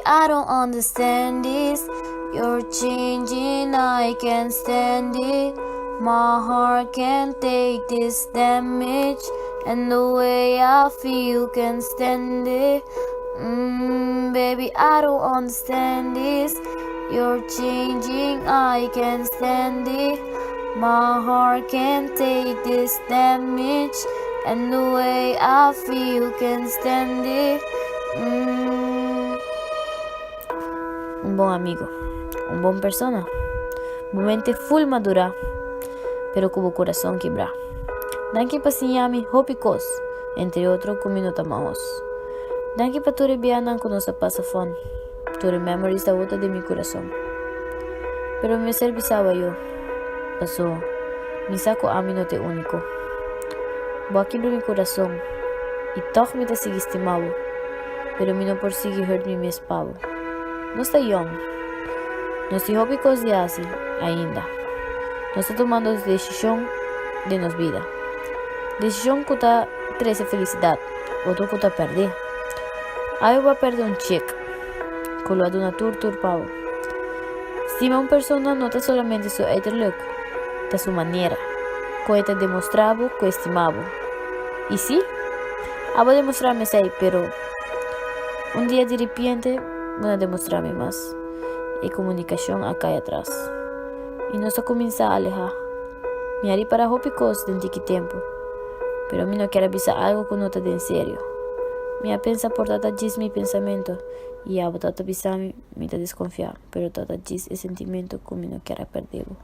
I don't understand this. You're changing, I can't stand it. My heart can't take this damage, and the way I feel can't stand it. Baby, I don't understand this. You're changing, I can't stand it. My heart can't take this damage, and the way I feel can't stand it. Un bon amigo, un bon persona, bo mente full madura, pero cu bo curason kibra. Danki pa siña mi hopi cos, entre otro cu mi no ta mahos. Danki pa tur e bianan cu nos a pasa fun, tur e memories ta bota den mi curason. Pero mi mester bisa bo ayo, paso mi sa cu ami no ta e unico. Bo a kibra mi curason y tog mi ta sigui stima bo, pero mi no por sigui hurt mi mes pa bo. Nos ta yong. Nos tin hopi kos di hasi ainda. Nos ta tumando desishon den nos bida. Desishon ku ta trese felisidat, otro ku ta pèrdè. Awe bo a pèrdè un chek ku lo a duna tur tur pa bo. Stima un persona no ta solamente su uiterlijk, ta su manera kon e ta demostrá bo ku e stima bo. I sí, abo a demostrá mi esei, pero un dia diripiente bo no demostrá mi mas. E komunikashon a kai atras i nos a kuminsá alehá. Mi a ripará hopi kos den tiki tempu, pero mi no kier a bisa algu ku no ta den serio. Mi a pensa por ta ta djis mi pensamentu i abo ta ta bisa mi mi ta deskonfiá, pero ta ta djis e sentimentu ku mi no kier a pèrdè bo.